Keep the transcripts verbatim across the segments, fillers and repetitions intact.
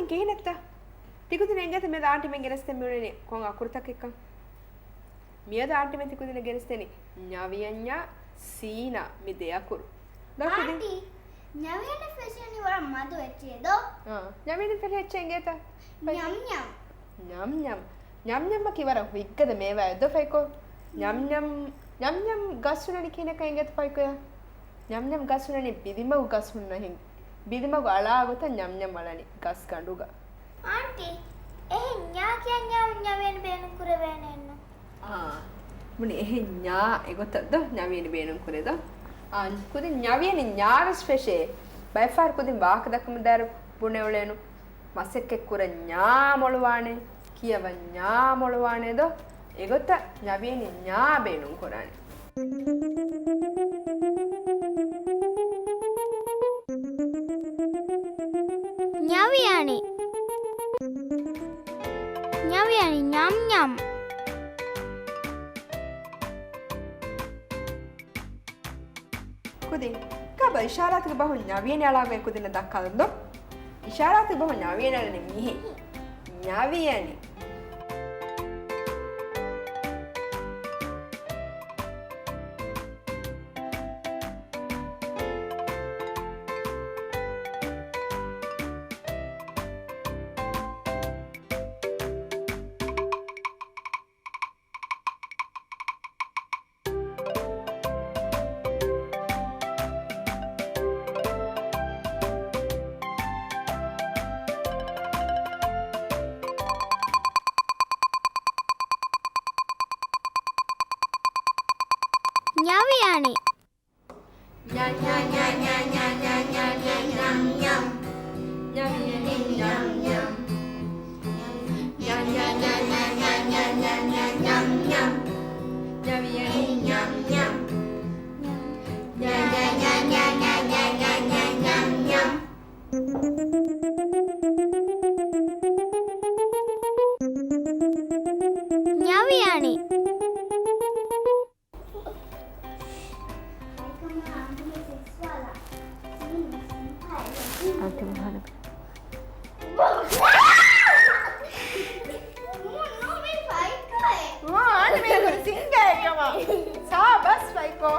ކިހިނެއްތަ؟ ތިކުދިން އެނގޭތަ މިއަދު އާންޓީމެން ގެނެސްދޭން މިއުޅެނީ ކޮން އަކުރުތަކެއްކަން؟ މިއަދު އާންޓީމެން ތިކުދިންނަށް ގެނެސްދޭނީ ނަވިޔަންޏާ ސީނާ މި ދެ އަކުރު. ދޯ ކުދިން؟ އާންޓީ، ނަވިޔަނަށް ފެށޭނީ ވަރަށް މަދު އެއްޗެއް ދޯ؟ އާ، ނަވިޔަނަށް ފެށޭ އެއްޗެއް އެނގޭތަ؟ ނަމް ނަމް. ނަމް ނަމް. ނަމް ނަމްއަކީ ވަރަށް ހުތްގަދަ މޭވާއެއް ދޯ ފައިކޯ؟ ނަމް ނަމް، ނަމް ނަމް ގަސް ހުންނަނީ ކިހިނެއްކަން އެނގޭތަ ފައިކޯއާ؟ ނަމް ނަމް ގަސް ހުންނަނީ ބިލިމަގު ގަސް ހުންނަ ހިނދު. ބިލިމަގު އަޅާ ގޮތަށް ނަމް ނަމް އަޅަނީ ގަސް ގަނޑުގަ. އާންޓީ، އެހެން ޏާ ކިޔަން ނަވިޔަނި ބޭނުން ކުރެވޭނެއެއްނު. އާ، ބުނި އެހެން ޏާ އެގޮތަށް ދޯ ނަވިޔަނި ބޭނުން ކުރޭ ދޯ؟ އާ، ކުދިން ނަވިޔަނި ންޏާ ވެސް ފެށޭ. ބައެއްފަހަރު ކުދިން ވާހަކަ ދައްކަމުން ދާއިރު ބުނެ އުޅޭނު. މަސައްކަތް ކުރަންޏާ މޮޅުވާނެ، ކިޔަވަންޏާ މޮޅުވާނެ ދޯ؟ އެގޮތަށް ނަވިޔަނި ންޏާ ބޭނުން ކުރާނެ. ނަވިޔަނި. ނަވިޔަނި ނަމް ނަމް. ކުދިން، ކާބަ އިޝާރާތުގެ ބަހުން ނަވިޔަނި އަޅާގޮތް ކުދިންނަށް ދައްކާލަން ދޯ؟ އިޝާރާތުގެ ބަހުން ނަވިޔަނި އަޅަނީ މިހެން. ނަވިޔަނި. ނަވިޔަނި. ނަވިޔަނި. އަންތިމަ ހާނަ. މާ އަންތިމަ ސިންގާއެއް ކަމަށް. ސާބަސް ފައިކޯ.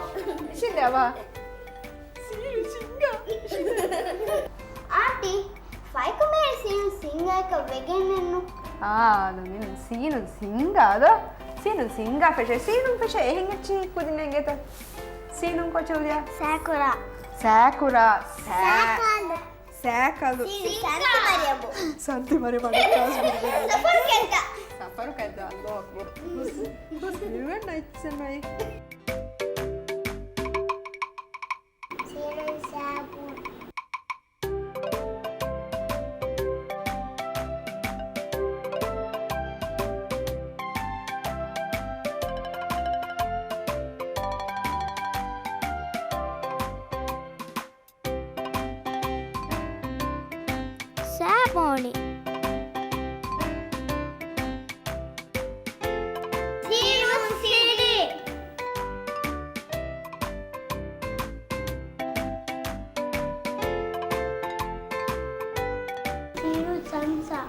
އިށިނދެ އަވާ. ސީނު ސިންގާ. އާންޓީ، ފައިކޮމޭ ސީނު ސިންގާއަކަށް ވެގެންނެއްނު. އާ، އަދު މި ސީނު ސިންގާ ދޯ؟ ސީނު ސިންގާ ފެށޭ. ސީނު ފެށޭ އެހެން އެއްޗެއް ކުދިން އެނގޭތަ؟ ސީނު ކޮޗުލިޔާ. ސާކުރާ. ސާކުރާ. ސާ-، ސާކަލު. ސާކަލު. ސީނު ސާންތި މަރިޔަމު. ސާންތި މަރިޔަމު. ސަފަރު ކެއްދާ. ސަފަރު ކެއްދާ. އައްލާހު އަކްބަރު. ހުސް، ހުސް މިވެންނަ އެއްޗެއް ނައި. ސީނު ސާބުން. ސާބޯނި. ސީނު ސިނި. ސީނު ސަމްސާ.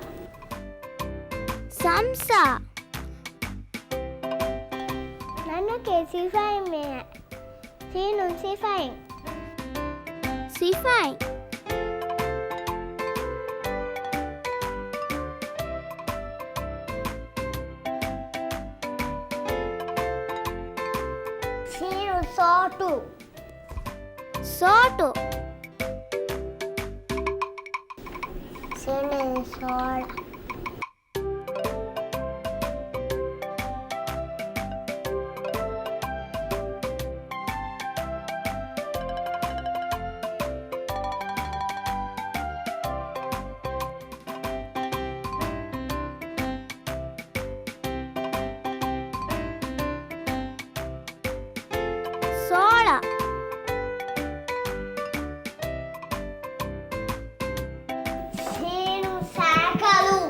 ސަމްސާ. ނަންނަކޭ ސިފައިން މޭ. ސީނު ސިފައިން. ސިފައިން. ސީނު ސޯޓު. ސޯޓު. ސީނު ސޯޅަ. ސޯޅަ. ސީނު ސާކަލު.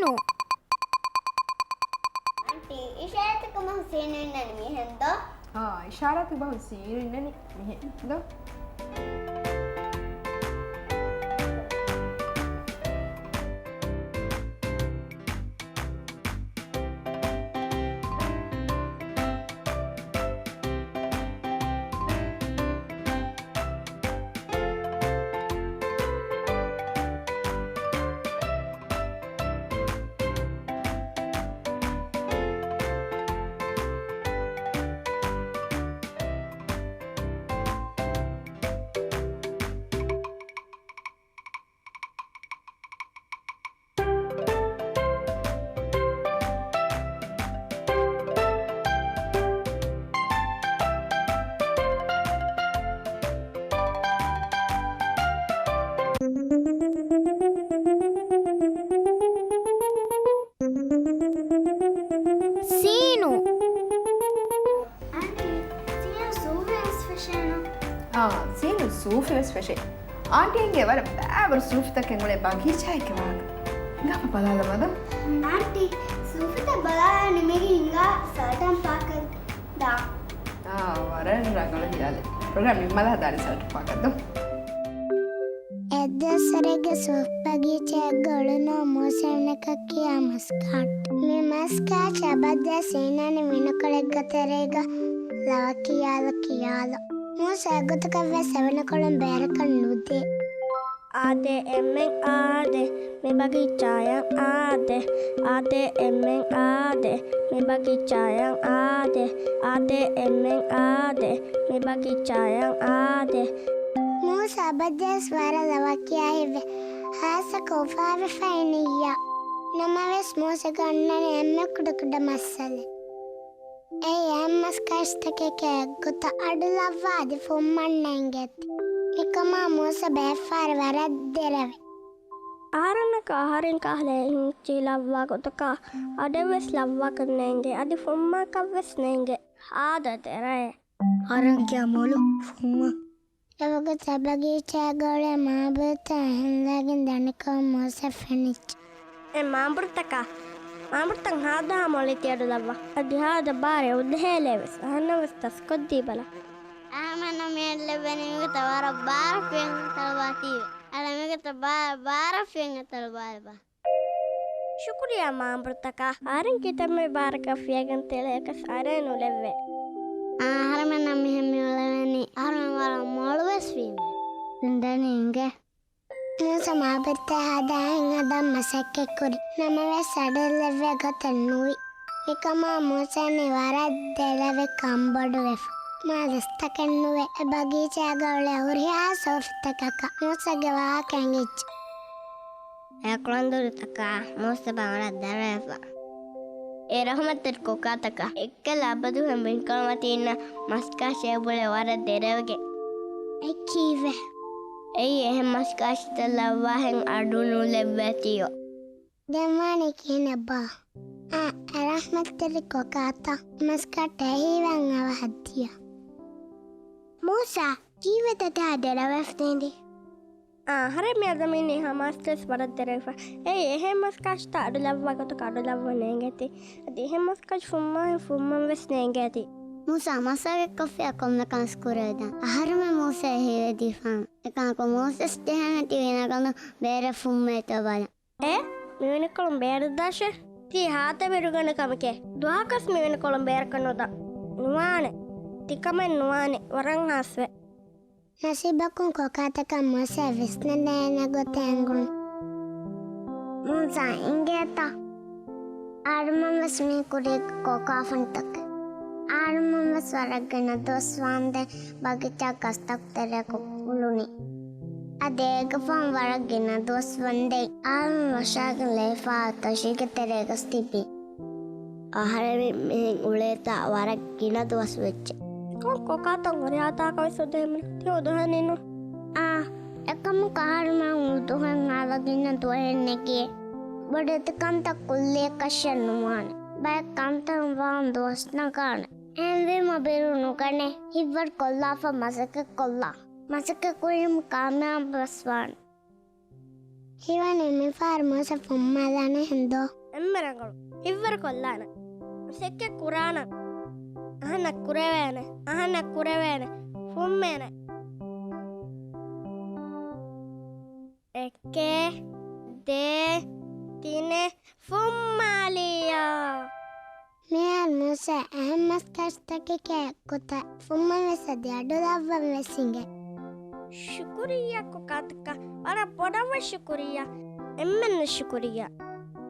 ސީނު. އާންޓީ، އިޝާރާތުގެ ބަހުން ސީނު އިންނަނީ މިހެން ދޯ؟ އާ، އިޝާރާތުގެ ބަހުން ސީނު އިންނަނީ މިހެން ދޯ؟ ސީނު. އާންޓީ، ސީނު ސޫފި ވެސް ފެށޭނު. އާ، ސީނު ސޫފި ވެސް ފެށޭ. އާންޓީ އިނގޭ ވަރަށް ބައިވަރު ސޫފިތަކެއް އުޅޭ ބަގީޗާއެކޭ ވާހަކަ. ހިނގާފަ ބަލާލަމާ ދޯ. އާންޓީ، ސޫފިތައް ބަލާލާ ނިމިގެން ހިނގާ ސަލްޓަން ޕާކަށް ދާ. އާ، ވަރަށް ރަނގަޅު ހިޔާލެއް. ޕްރޮގްރާމް ނިންމާލާ ހަދާނީ ސަލްޓަން ޕާކަށް ދޯ. އެއްދުވަސްވަރެއްގެ ސޫފި ބަގީޗާއެއްގަ އުޅުނު މޫސަ އިންނަކަށް ކިޔާ މަސް ކާށް. މި މަސް ކާށް އަބަދުވެސް އިންނަނީ ވިނަކޮޅެއްގެ ތެރޭގަ ލަވަ ކިޔާލަ ކިޔާލަ. މޫސަ އެގޮތަކަށްވެސް އެވިނަކޮޅުން ބޭރަކަށް ނުދޭ. އާދޭ އެންމެން އާދޭ، މި ބަގީޗާޔަށް އާދޭ. އާދޭ އެންމެން އާދޭ، މި ބަގީޗާޔަށް އާދޭ. އާދޭ އެންމެން އާދޭ، މި ބަގީޗާޔަށް އާދޭ. މޫސަ އަބަދުވެސް ވަރަށް ލަވަ ކިޔާ ހިތްވޭ. ހާއްސަކޮށް އުފާވެފައި ނިއްޔާ. ނަމަވެސް މޫސަގެ އޮންނަނީ އެންމެ ކުޑަކުޑަ މައްސަލައެއް. އެއީ އެހެން މަސް ކާށިތަކެކޭ އެއްގޮތަށް އަޑު ލައްވާ އަދި ފުއްމަން ނޭނގޭތީ. މިކަމާ މޫސަ ބައެއްފަހަރު ވަރަށް ދެރަވޭ. އަހަރެންނަކަށް އަހަރެން ކަހަލަ އެހިން ހިއްޗި ލައްވާ ގޮތަކަށް އަޑެއްވެސް ލައްވާކަށް ނޭނގޭ. އަދި ފުއްމާކަށްވެސް ނޭނގޭ. ހާދަ ދެރައޭ. އަހަރެން ކިޔާ މޮޅު ފުއްމަ. އެވަގުތު ބަގީޗާގަ އުޅޭ މާބޮޑުތައް އެހެން ލާގެން ދަނިކޮށް މޫސަ ފެނިއްޖެ. އޭ މާބޮޑުތަކާ، މާބޮޑުތައް ހާދަހާ މޮޅި ތިއަޑު ލައްވާ. އަދި ހާދަ ބާރެއް އުދަހޭލެވެސް. އަހަންނަށްވެސް ތަސްކޮށްދީބަލަ. އަހަރެމެންނަށް މިއަޑު ލެއްވެނީ މިގޮތަށް ވަރަށް ބާރަށް ފިޔަން އަތޮޅުބާ ތީވެ. އަޅެ މިގޮތަށް ބާ-، ބާރަށް ފިޔަން އަތޮޅުބާ ލެބާ. ޝުކުރިއްޔާ މާބޮޑުތަކާ. އަހަރެން ކިތަންމެ ބާރަކަށް ފިޔަގަން ތެޅޭކަސް އަރޭ ނުލެއްވޭ. އަހަރެމެންނަށް މިހެން މިއުޅެވެނީ އަހަރެމެން ވަރަށް މޮޅުވެސް ވީމަ. ދެން ދަނީ އިނގޭ. މޫސަ މާބޮޑުތައް ހަދާ އެހެން ހަދަން މަސައްކަތްކުރި. ނަމަވެސް އަޑެއް ލެއްވޭ ގޮތެއް ނުވި. މިކަމާ މޫސަ ވަނީ ވަރަށް ދެރަވެ ކަންބޮޑުވެފަ. މާ ދަސްތަކެއް ނުވެ އެ ބަގީޗާގަ އުޅޭ ހުރިހާ ސޫފިތަކަކަށް މޫސަގެ ވާހަކަ އެނގިއްޖެ. އެ ކުޅަނދުރުތަކާ މޫސަ ވަރަށް ދެރަވެފަ. އޭ ރަހުމަތްތެރި ކޮކާތަކާ، އެއްކަލަ އަބަދުހެން ވިންކޮޅު މަތީންނަ މަސްކާށި އެބުޅެ ވަރަށް ދެރަވެގެން. އެ ކީއްވެ؟ އެއީ އެހެން މަސްކާށިތައް ލައްވާހެން އަޑު ނުލެއްވޭތީއޯ. ދެން ވާނީ ކިހިނެއްބާ؟ އާ، އެ ރަހްމަތްތެރި ކޮކާތައް މަސްކައްޓަ އެހީވަން އަވަހަށްދިޔަ. މޫސާ، ކީއްވެ ދަތާ ދެރަވެފަ ދޭންދީ؟ އާ، އަހަރެން މިއަދު މިއިނީ ހަމަ އަސްލުވެސް ވަރަށް ދެރަވެފަ. އެއީ އެހެން މަސްކާށިތައް އަޑު ލައްވާ ގޮތަކަށް އަޑު ލައްވަން ނޭނގޭތީ. އަދި އެހެން މަސްކާށި ފުއްމާހެން ފުއްމަން ވެސް ނޭނގޭތީ. މޫސާ މަސައްކަތްކޮށްފިއްޔާ ކޮންމެ ކަމެއް ކުރެވިދާނެ. އަހަރެމެން މޫސާ ހީވެދީފާނެ. އެކަމަކު މޫސަސް ޖެހޭނެތީ ވިނަކަނު ބޭރަށް ފުއްމައިތޯ ބަލަން. އޭ، މި ވިނިކޮޅުން ބޭރަށް ދާށޭ. ތީ ހާދަ ބިރުގަނޑު ކަމެކޭ. ދުވަހަކަސް މި ވިނިކޮޅުން ބޭރަކަށް ނުދާ. ނުވާނެ. ތިކަމެއް ނުވާނެ. ވަރަށް ހާސްވޭ. ނަސީބަކުން ކޮކާތަކަށް މޫސާ ވިސްނަން ދޭނެ ގޮތެއް އެނގުނު. މޫސާ އިނގޭތަ؟ އަހަރުމެން ވެސް މީ ކުރީގެ ކޮކާފަންތަކެއް. އަހަރުމެން ވެސް ވަރަށް ގިނަ ދުވަސް ވާންދެން ބަގީޗާ ގަސްތަކު ތެރޭގަ އުޅުނީ. އަދި އޭގެފަހުން ވަރަށް ގިނަ ދުވަސް ވަންދެން އަހަރުމެން ވަށާގެން ލެވިފާ ތަށީގެ ތެރޭގަސް ތިބި. އަހަރެމެން މިހެން އުޅޭތާ ވަރަށް ގިނަ ދުވަސް ވެއްޖެ. ކޮން ކޮކާތައް ހުރިހާ ތާކަށް ވެސް އުދަހެމެން ތި އުދުހަނިނު. އާ، އެކަމަކު އަހަރުމެން އުދުހަން ހާލަ ގިނަ ދުވަހެއް ނެގި. ބޮޑެތި ކަންތައް ކުއްލިއަކަށެއް ނުވާނެ. ބައެއް ކަންތައް ވާން ދުވަސް ނަގާނެ. އެހެންވީމަ ބިރު ނުގަނެ. ހިތްވަރު ކޮށްލާފަ މަސައްކަތް ކޮށްލާ. މަސައްކަތް ކުރީމަ ކާމިޔާބު ވެސް ވާނެ. ހީވަނީ މިފަހަރު މޫސަ ފުންމާލާނެ ހެންދޯ؟ އެންމެ ރަނގަޅު. ހިތްވަރު ކޮށްލާނަން. މަސައްކަތް ކުރާނަން. އަހަންނަށް ކުރެވޭނެ. އަހަންނަށް ކުރެވޭނެ. ފުންމޭނެ. އެކެއް، ދޭއް، ތިނެއް، ފުންމާލިއްޔާ. މިހާރު މޫސަ އެހެން މަސްކަށްތަކެކޭ ގޮތަށް ފުންމަން ވެސް އަދި އަޑުލައްވަން ވެސް އިނގޭ. ޝުކުރިއްޔާ ކޮކާތަކާ، ވަރަށް ބޮޑަށް ވެސް ޝުކުރިއްޔާ. އެންމެންނަށް ޝުކުރިއްޔާ.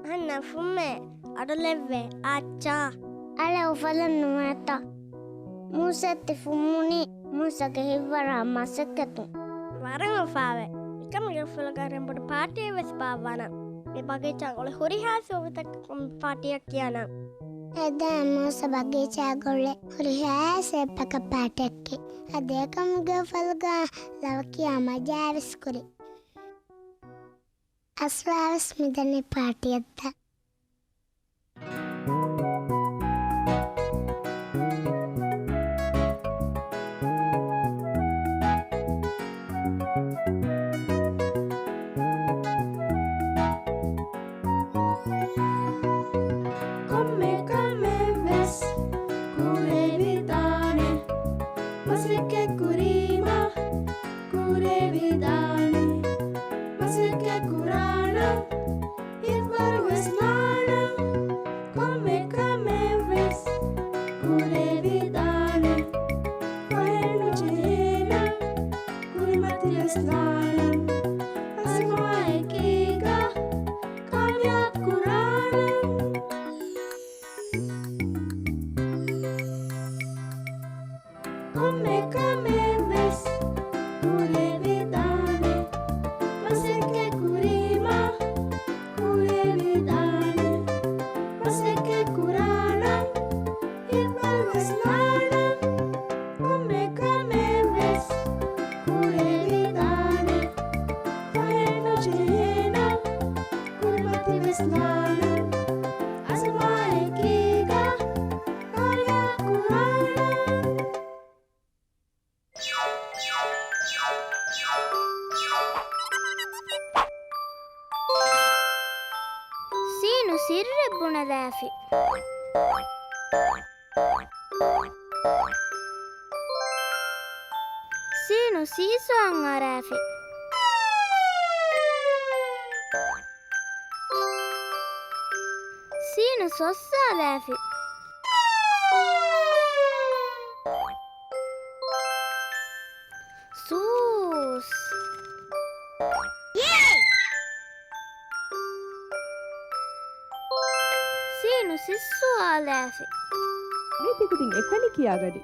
އަހަންނަށް ފުންމޭ އަޑުލެއްވޭ. އާއްޗާ. އަޅެ އުފަލެއް ނުވާތަ؟ މޫސަ ތި ފުންމުނީ މޫސަގެ ހިތްވަރާ މަސައްކަތުން. ވަރަށް އުފާވޭ. މިކަމުގެ އުފަލުގަ ރެނބުނު ޕާޓީ ވެސް ބާއްވާނަން. މި ބަގީޗާ އުޅޭ ހުރިހާ ސޫވިތަކަކުން ޕާޓީއަށް ކިޔާނަން. އެދެން މޫސަ ބަގީޗާގަ އުޅޭ ހުރިހާ ސޭބަކަށް ޕާޓީއަކީ. އަދި އެކަމުގެ އުފަލުގަ ލަވަ ކިޔާ މަޖާވެސް ކުރި. އަސްލާވެސް މިދަނީ ޕާޓީއަށްދާ. ކޮންމެ ކަމެއް ވެސް ކުރެވިދާނެ. މަސައްކަތް ކުރީމަ ކުރެވިދާނެ. މަސައްކަތް ކުރާނަން. ހިތްވަރު ވެސް ލާނަން. ކޮންމެ ކަމެއް ވެސް ކުރެވިދާނެ. ފަހެއް ނުޖެހޭނަން. ކުރިމަތި ވެސް ލާނަން. އަޒުމާއެކީގަ ކާމިޔާބު ކުރާނަން. ކޮންމެ ކަމެއް ވެސް ކުރެވިދާނެ. މަސައްކަތް ކުރީމަ ކުރެވިދާނެ. މަސައްކަތް ކުރާނަން. ހިތްވަރު ވެސް ލާނަން. ކޮންމެ ކަމެއް ވެސް ކުރެވިދާނެ. ފަހެއް ނުޖެހޭނަން. ކުރިމަތި ވެސް ލާނަން. އަޒުމާއެކީގަ ކާމިޔާބު ކުރާނަން. ސީނު ސިއްރެއް ބުނެލާފި. ސީނު ސީސޯއަށް އަރާފި. ސީނު ސޮއްސާލާފި. ސޫސް. ސީނު ސިއްސުވާލާފި. މީތި ކުދިން އެކަނި ކިޔާގަޑި.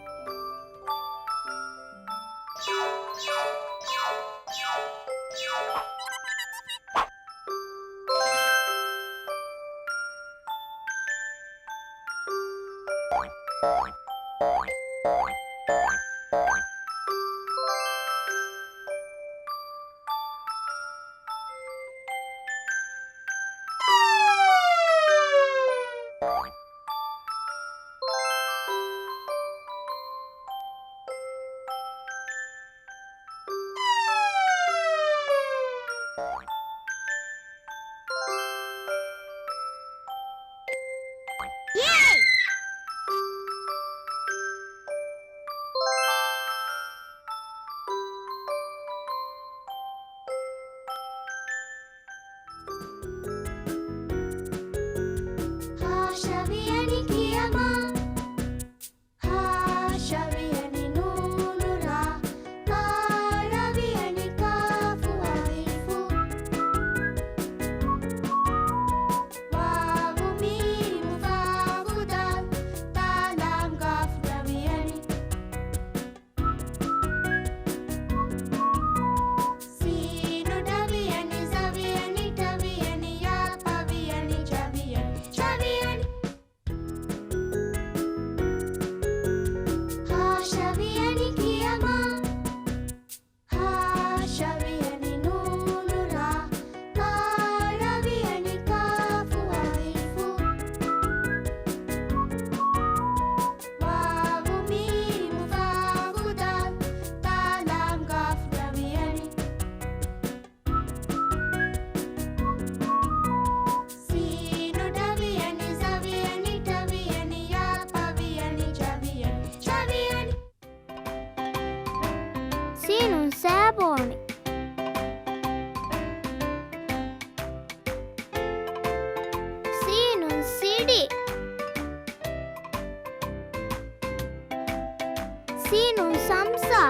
ސީނުން ސަމްސާ.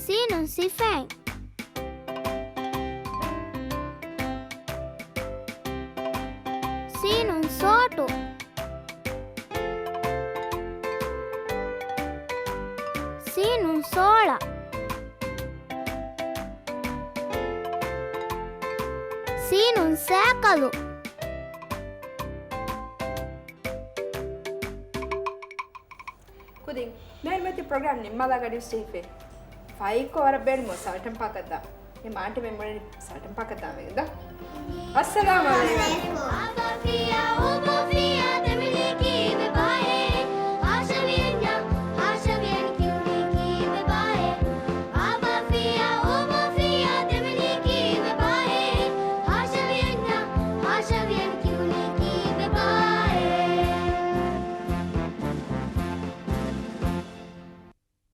ސީނުން ސިފައިން. ސީނުން ސޯޓު. ސީނުން ސޯޅަ. ސީނުން ސައިކަލު. ކުދިން މޭރުމަތި ޕްރޮގްރާމް ނިންމާލާ ގަޑި ސްޓީފެ. ފައިކޮ ވަރަށް ބޭނުމު ސަލްޓަން ޕާކަށް ދާ. މި މާންޓި މެމް މުޅި ސަލްޓަން ޕާކަށް ދާ މެގެން ދާ. އައްސަލާމު ޢަލައިކުމް.